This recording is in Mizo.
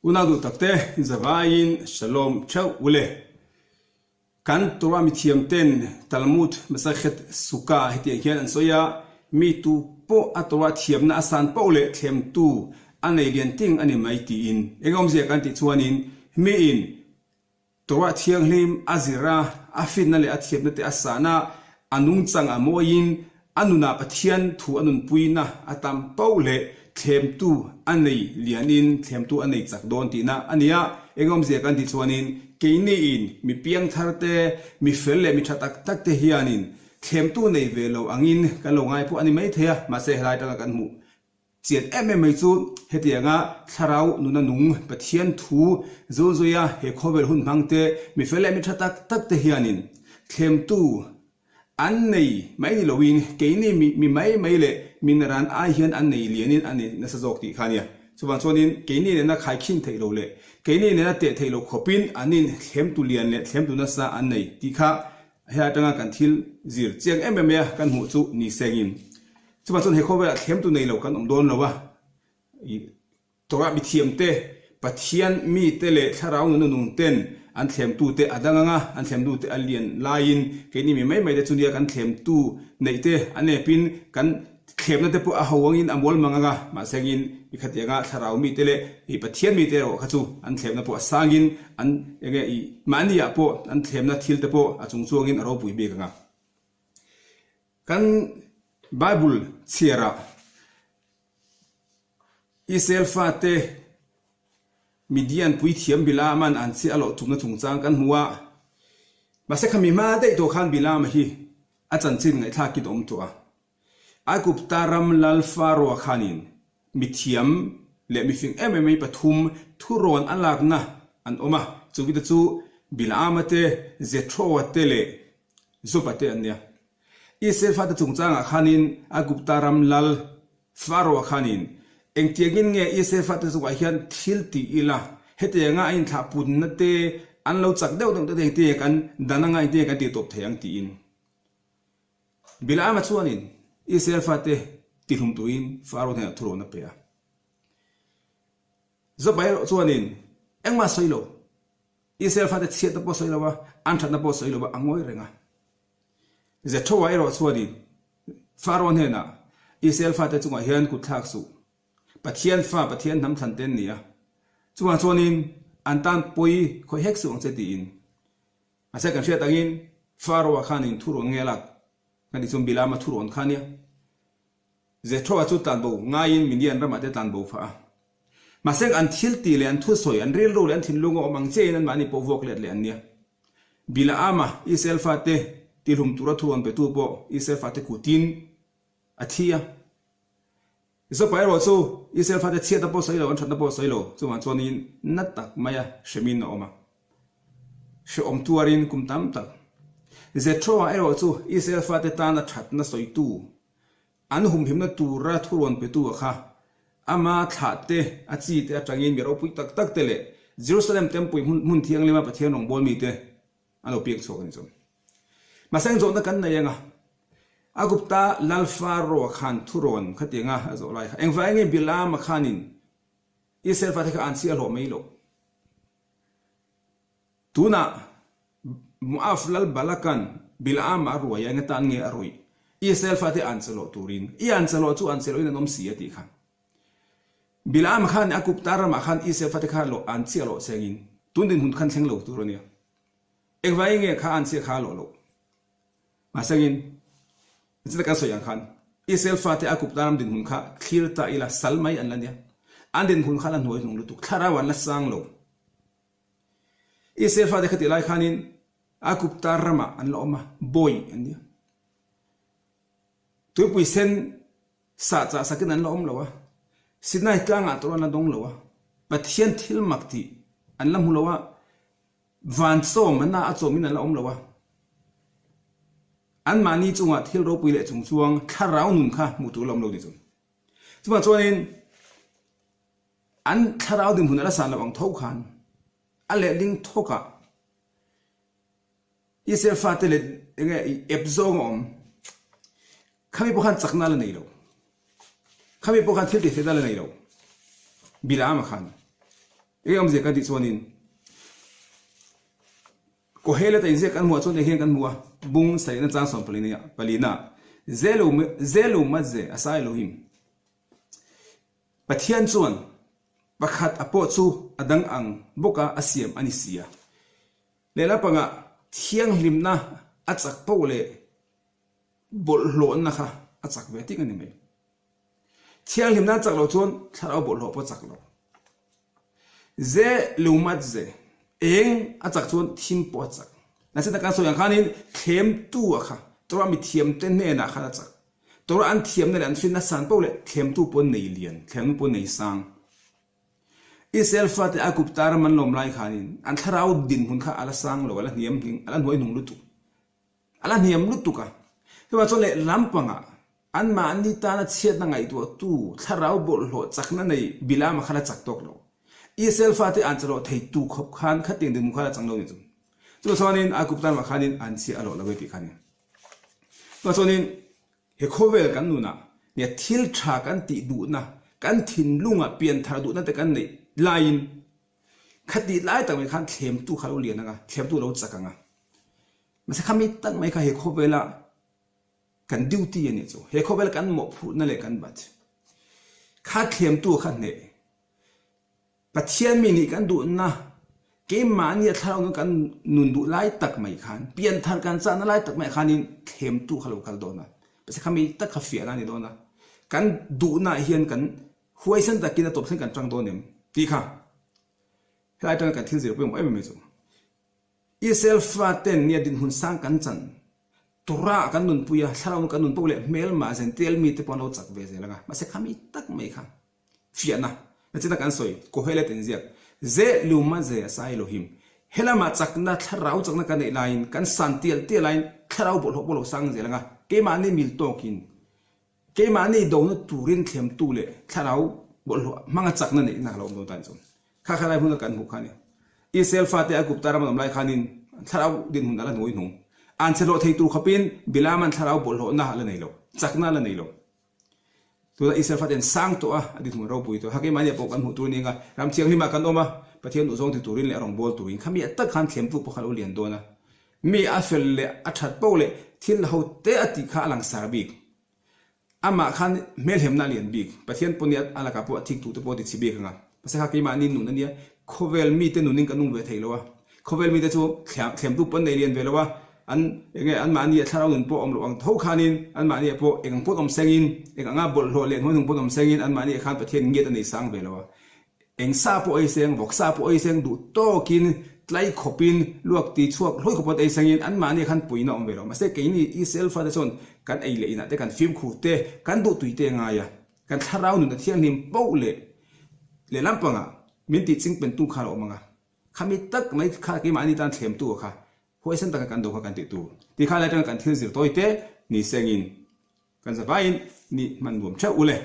Unau duh takte zavaiin Shalom theuh ule. Kan Torah mithiam ten Talmud Masakhet Sukkah hetiang hian an sawi a, Mi tu pawh a Torah thiamna a san poh leh thlemtu a nei lian ting a ni mai tiin. Eng awmzia kan tih chuanin miin Torah thianghlim a zir a, a finna leh a thiamna te a san a, a nungchang a mawiin a nunah Pathian thu a nunpuina a tam poh leh thlemtu a nei lianin thlemtu a nei chak dawn tihna a ni a. Eng awmzia kan tih chuanin keiniin mi piangthar te, mi fel leh mi tha tak tak te hianin thlemtu nei ve lo angin kan lo ngai pawh a ni maithei a, mahse helai atanga kan hmuh Chian em em mai chu hetianga thlarau nuna nung Pathian thu zulzuia he khawvel hun hmang te, mi fel leh mi tha tak tak te hianin thlemtu an nei mai ni loin keini mi mi mai mai leh mi naran ai hian an nei lianin an nei nasa zawk tih kha a nia. Chuvang chuanin keini nena khaikhin theih lo leh keini nena teh theih loh khawpin anin thlemtu lian leh thlemtu nasa an nei tih kha He atanga kan thil zir chiang em em mai a kan hmuh chu ni sengin. Chuvang chuan he khawvelah thlemtu nei lo kan awm dawn lo a, i Torah mithiam te, Pathian mite leh thlarau nuna nung ten an thlemtu te a dang anga an thlemtu te a lian laiin keini mi mai mai te chu nia kan thlemtu neih te a nepin kan Thlemna te pawh a ho angin a mual mang anga, mahse angin i khatianga thlarau mite leh i Pathian mite erawh kha chu an thlemna pawh a sangin an enge i mahni ah pawh an thlemna thil te pawh a chung chuangin a ropui bik anga. Kan Bible chhiarah Israel fate Midian puithiam Bilaama'n an chiah a lawh tumna chungchang kan hmu a, mahse khami hma daih tawh khan Bilaama hi a chanchin ngaihthlakin a awm tawh a. Aigupta ram lal Faroa khanin mithiam leh mifing em em mai pathum thurawn a lakna an awm a, chuvite chu Bilaama te, Zethroa te leh Joba te an nia. Israel fate chungchangah khanin Aigupta ram lal Faroa khanin engtiangin nge Israel fate chungah hian thil ti ila, hetianga a inthlah punna te an lo chak deuh deuh te engtinge kan dan anga engtinge kan tih tawp thei ang tiin. Bilaama chuanin Israel fate tihlum turin Faro hnenah thurawn a pe a. Joba erawh chuanin engmah sawi lo, Israel fate chhiatna pawh sawi lo a, an thatna pawh sawi lo a, a ngawi reng a. Zethroa erawh chuanin Faro hnenah, Israel fate chungah hian kut thlak suh. Pathian fa, Pathian hnam thlan te an ni a. Chuvang chuanin an tan pawi khawih hek suh ang che tiin. Mahse kan hriat angin Faro-a khanin thurawn nge a lak kan tih chuan Bilaama thurawn kha a nia. Zethroa chu tlanbo ngaiin Midian ramah te tlanbo phah a. Mahse an thil tih leh an thusawi, an rilru leh an thinlung a awm ang chiahin anmahni pawh vuak let leh an nia. Bilaama Israel fate tihlum tura thurawn petu pawh Israel fate kutin a thi a. Zopa erawh chu Israel fate chhiatna pawh sawi lo, an thatna pawh sawi lo, chuvang chuanin na tak maia hremin a awm a. Hrehawm tuarin kum tam tak. Zethroa erawh chu Israel fate tana thatna sawitu, an humhimna tura thurawn petu a kha. Ama thlahte, a chite atangin mi ropui tak tak te leh Jerusalem Temple hmun thianghlima Pathian rawngbâwl mite an lo piak chhuak a ni chu. Mahse eng zawhna kan nei anga Aigupta lal Faro-a khan thurawn khatianga a zawh lai kha engvah enge Bilaama khanin Israel fate kha an chhiah hlawh mai loh. Tunah Moab lal Balakan Bilaama a ruai a eng atan nge a ruih Israel fate an che loh turin i an che loh chu an che lohin an awm si a tih kha. Bilaama khan Aigupta ramah khan Israel fate kha an chhiah loh chengin tun dinhmun khan thleng lo tur a nia. Engvai nge kha an chhiah kha a lawh loh? Mahsengin, nichina kan sawi ang khan, Israel fate a Gupta ram dinhmun kha thlir ta ila sal mai an la nia. An dinhmun kha la hnuai hnung lutuk, thlarau an la sang lo. Israel fate kha tih lai khanin a Gupta ramah an la awm a, bawi an nia. Tuipui sen sah chah sakin an la awm lo a, Sinai tlangah tawrh an la dawng lo a, Pathian thil mak tih an la hmu lo a, Van chawm an a chawmin an la awm lo a, anmahni chungah thil ropui leh chung chuang thlarau nun kha hmuh tur la awm lo ni chu. Chuvang chuanin an thlarau dinhmun a la san lo ang tho khan. A letling thawkah Israel fate leh enge ep zawng a awm. Khami pawh khan chakna la nei lo. Khami pawh khan thil tihtheihna la nei lo. Bilaama khan enge awmzia kan tih chuanin Kohelet a inziak kan hmuh ah chuan eng hian kan hmu a, bung sarihna chang sawmpalina palina Zelu Matze Asa Elohim Pathian chuan pakhat a pawh chu a dang ang bawka a siam a ni si a. Lehlam pangah thianghlimna a chak poh leh bawlhhlawhna kha a chak ve tik a ni mai. Thianghlimna a chak loh chuan thlarau bawlhhlawh pawh a chak lo. Ze leumat ze, eng a chak chuan thim pawh a chak. Nasa taka sawi ang khanin thlemtu a kha Torah mithiamte hnenah khan a chak. Torah an thiamna leh an finna san poh leh thlemtu pawh nei lian, thlemnu pawh nei sang. Israel fate Aigupta ram an lawm lai khanin an thlarau dinhmun kha a la sang lo, a la hniam hning, a la hnuai hnung lutuk. A la hniam lutuk a. Chuvang chuan leh lampangah anmahni tana chhiatna ngaihtuahtu thlarau bawlhhlawh chakna nei Bilaama kha la chak tawk lo. Israel fate an chawlawh theitu khawp khan khatiang dinhmun kha la chang lo ni chu. Chuvang chuanin Aigupta ramah khanin an chhia a lawh lo e tih kha a ni. Chuvang chuanin he khawvel kan nunah nia thil tha kan tih duhna, kan thinlungah pianthar duhna te kan neih laiin khatih lai tak mai khan thlemtu kha lo lian ang a, thlemtu lo chak ang a. Mahse khami tak mai kha he khawvela kan duty a nih chu. He khawvela kan mawhphurhna leh kan bat kha thlemtu kha hneh. Pathian mi nih kan duhna keimahni a thlarau nun kan nun duh lai tak mai khan pianthar kan chahna lai tak mai khanin thlemtu kha lo kal dawn a. Mahse khami tak kha fiahna a ni dawn a. Kan duhnaah hian kan huaisen takin a tawp thleng kan tang dawn em tih kha helai atanga kan thil zir pawimawh em em mai chu. Israel faten nia dinhmun sang kan chan Torah kan nunpui a, thlarau kan nun poh leh hmelmah Gentile mite pawh an lo chak ve zel ang a, mahse khami tak mai kha fiahna nachina kan sawi Kohelet inziak Ze luma ze asa Elohim helamah chakna thlarau chakna kan neih laiin kan san tial tial laiin thlarau bawlhhlawh pawh lo sang zel ang a, keimahni mil tawkin keimahni dona turin thlemtu leh thlarau bawlhhlawh hmanga chakna neihna a lo awm dawn ta ni chuan. Kha kha lai hmuna kan hmuh kha a ni. Israel fate Aigupta ram an awm lai khanin an thlarau dinhmun a la hnuai hnung. An chhe hlawh thei tur khawpin Bilaman thlarau bawlhhlawhna a la nei lo, chakna a la nei lo. Tunah Israel fate an sang tawh a, a dinhmun ropui tawh. Hakeimahnia pawh kan hmuh tur a ni ang a, ram thianghlimah kan awm a, Pathian duhzawng ti turin leh a rawngbâwl turin khami a tak khan thlemtu pawh kha a lo lian dawn a. Mi a fel leh a that poh leh thil ho te a tih kha a langsar bik. Amah khan hmelhemna a lian bik. Pathian pawh nia a lakah pawh a thik tute pawh a ti chhi bik ang a. Mahse kha keimahni nun a nia, khawvel mite nunin kan nung ve thei lo a. Khawvel mite chu thlemtu pawn nei lian ve lo a, an eng nge anmahni a thlarau nun pawh awm loh ang tho khanin anmahni ah pawh eng ang pawn awm sengin, eng anga bawlhhlawh leh hnuaihnung pawn awm sengin anmahni ah khan Pathian ngiat a nei sang ve lo a. Eng sa pawh ei seng, vawk sa pawh ei seng duh tawkin tlai khawpin luak ti chhuak hlawi khawp pawn ei sengin anmahni khan puihna awm ve lo. Mahse keini Israel fate chuan kan ei leh inah te kan fimkhur te, kan duhtui te ngai a, kan thlarau nun a thianghlim poh leh lehlam pangah min tih chingpentu kha a lo awm ang a. Khami tak mai kha keimahni tan thlemtu a kha huaisen taka kan do kha kan tih tur. Tikhan lai atanga kan thil zir tawi te ni sengin kan zavaiin ni hman nuam theuh u le.